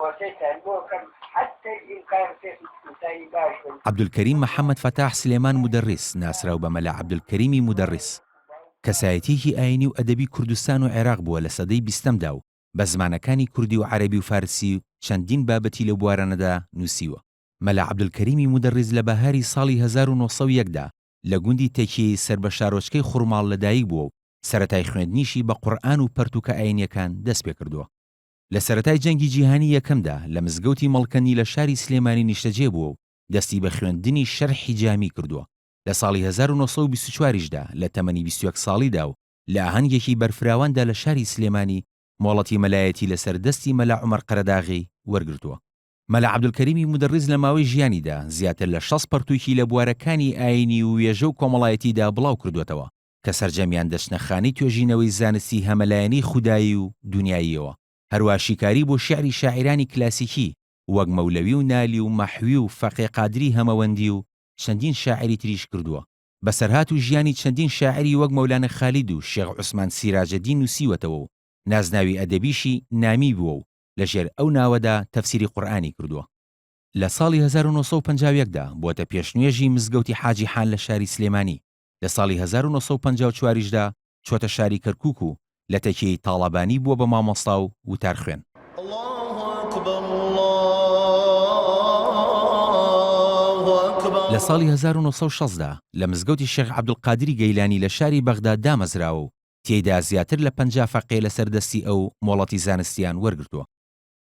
پرۆسەیتان بۆ کەم حتی الامکان فێری ئینسانی باش بن. عەبدولکەریم محەمەد فەتاح سلێمان مودەڕیس ناسراو بە مەلا عەبدولکەریمی مودەڕیس کەسایەتییەکی ئایینی و ئەدەبی کوردستان و عێراق بووە لە سەدەی بیستەمدا و بە زمانەکانی کوردی و عەرەبی و فارسی و چەندین بابەتی لەو بوارانەدا نووسیوە. مەلا عەبدولکەریمی مودەڕیس لە بەهاری ساڵی 1901 دا لە گوندی تەکیەی سەر بە شارۆچکەی خورماڵ لەدایک بووە و سەرەتای خوێندنیشی بە قورئان و پەرتووکە ئایینییەکان دەست پێکردووە. لە سەرەتای جەنگی جیهانی یەکەمدا لە مزگەوتی مەڵکەندی لە شاری سلێمانی نیشتەجێ بووە و دەستی بە خوێندنی شەرحی جامی کردووە. لە ساڵی 1924 یشدا لە تەمەنی 21 ساڵیدا و لە ئاهەنگێکی بەرفراواندا لە شاری سلێمانی مۆڵەتی مەلایەتی لەسەر دەستی مەلا عومەر قەرەداغی وەرگرتووە. مەلا عەبدولکەریمی مودەڕیس لە ماوەی ژیانیدا زیاتر لە 60 پەرتووکی لە بوارەکانی ئایینی و وێژە و کۆمەڵایەتیدا بڵاو کردووەتەوە کە سەرجەمیان دەچنە خانەی توێژینەوەی زانستی هەمەلایەنەی خودایی و دونیاییەوە، هەروا شیکاری بۆ شیعری شاعیرانی کلاسیکی وەک مەولەوی و نالی و مەحوی و فەقێ قادری هەمەوەندی و چەندین شاعیری تریش کردووە. بەسەرهات و ژیانی چەندین شاعیری وەک مەولانە خالید و شێخ عوسمان سیراجەدین نووسیوەتەوە و نازناوی ئەدەبیشی نامی بووە و لەژێر ئەو ناوەدا تەفسیری قورئانی کردووە. لە ساڵی 1951 دا بووەتە پێشنوێژی مزگەوتی حاجی حان لە شاری سلێمانی. لە ساڵی 1954 یشدا چۆتە شاری کەرکوک و لە تەکیەی تاڵەبانی بووە بە مامۆستا و وتارخوێن. لە ساڵی 1960 دا لە مزگەوتی شێخ عەبدولقادری گەیلانی لە شاری بەغدا دامەزراوە و تێیدا زیاتر لە 50 فەقێ لەسەر دەستی ئەو مۆڵەتی زانستیان وەرگرتووە.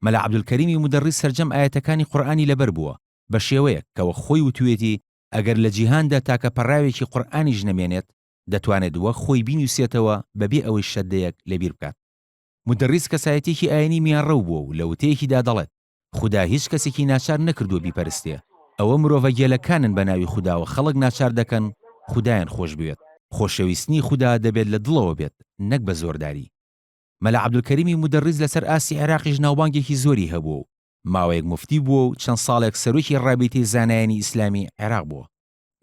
مەلا عەبدولکەریمی مودەڕیس سەرجەم ئایەتەکانی قورئانی لەبەر بووە بە شێوەیەک کە وەک خۆی وتوویەتی ئەگەر لە جیهاندا تاکە پەڕاوێکی قورئانیش نەمێنێت، دەتوانێت وەک خۆی بینووسێتەوە بەبێ ئەوەی شەدەیەک لەبیر بکات. مودەڕیس کەسایەتییەکی ئایینی میانڕەو بووە و لە وتەیەکیدا دەڵێت، خودا هیچ کەسێکی ناچار نەکردووە بیپەرستێ، ئەوە مرۆڤە گێلەکانن بە ناوی خوداوە خەڵک ناچار دەکەن خودایان خۆش بوێت، خۆشەویستنی خودا دەبێت لە دڵەوە بێت نەک بە زۆرداری. مەلا عەبدولکەریمی مودەڕیس لەسەر ئاستی عێراقیش ناوبانگێکی زۆری هەبووە و ماوەیەک موفتی بووە و چەند ساڵێک سەرۆکی ڕابیتەی زانایانی ئیسلامی عێراق بووە.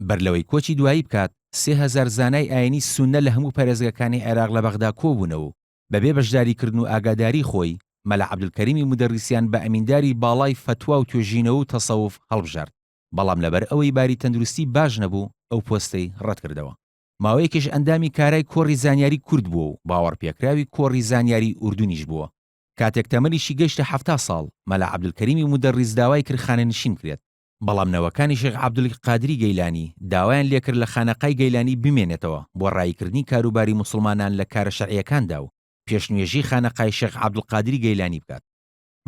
بەر لەوەی کۆچی دوایی بکات، 3000 زانای ئایینی سوننە لە هەموو پارێزگاکانی عێراق لە بەغدا کۆبوونەوە و بەبێ بەشداریکردن و ئاگاداری خۆی، مەلا عەبدولکەریمی مودەڕیسیان بە ئەمینداری باڵای فەتوا و توێژینەوە و تەسەوف هەڵبژارد، بەڵام لەبەر ئەوەی باری تەندروستی باش نەبوو، ئەو پۆستەی ڕەتکردەوە. ماوەیەکیش ئەندامی کارای کۆڕی زانیاری کورد بووە و باوەڕپێکراوی کۆڕی زانیاری ئوردونیش بووە. کاتێک تەمەنیشی گەیشتە 70 ساڵ، مەلا عەبدولکەریمی مودەڕیس داوای کرد خانەنشین بکرێت، بەڵام نەوەکانی شێخ عەبدولقادری گەیلانی داوایان لێکرد لە خانەقای گەیلانی بمێنێتەوە بۆ ڕاییکردنی کاروباری موسڵمانان لە کارە شەرعییەکاندا و پێشنوێژی خانەقای شێخ عەبدولقادری گەیلانی بکات.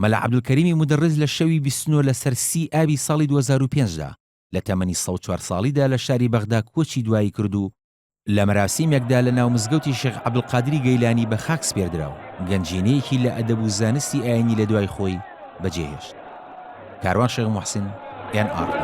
مەلا عەبدولکەریمی مودەڕیس لە شەوی 29 لەسەر سی ئابی ساڵی 2005 دا لە تەمەنی 104 ساڵیدا لە شاری بەغدا کۆچی دوایی کرد و لە مەراسیمێکدا لە ناو مزگەوتی شێخ عەبدولقادری گەیلانی بە خاک سپێردرا و گەنجینەیەکی لە ئەدەب و زانستی ئایینی لە دوای خۆی بەجێهێشت. کاروان شێخ موحسن، ئێن ئاڕ تی.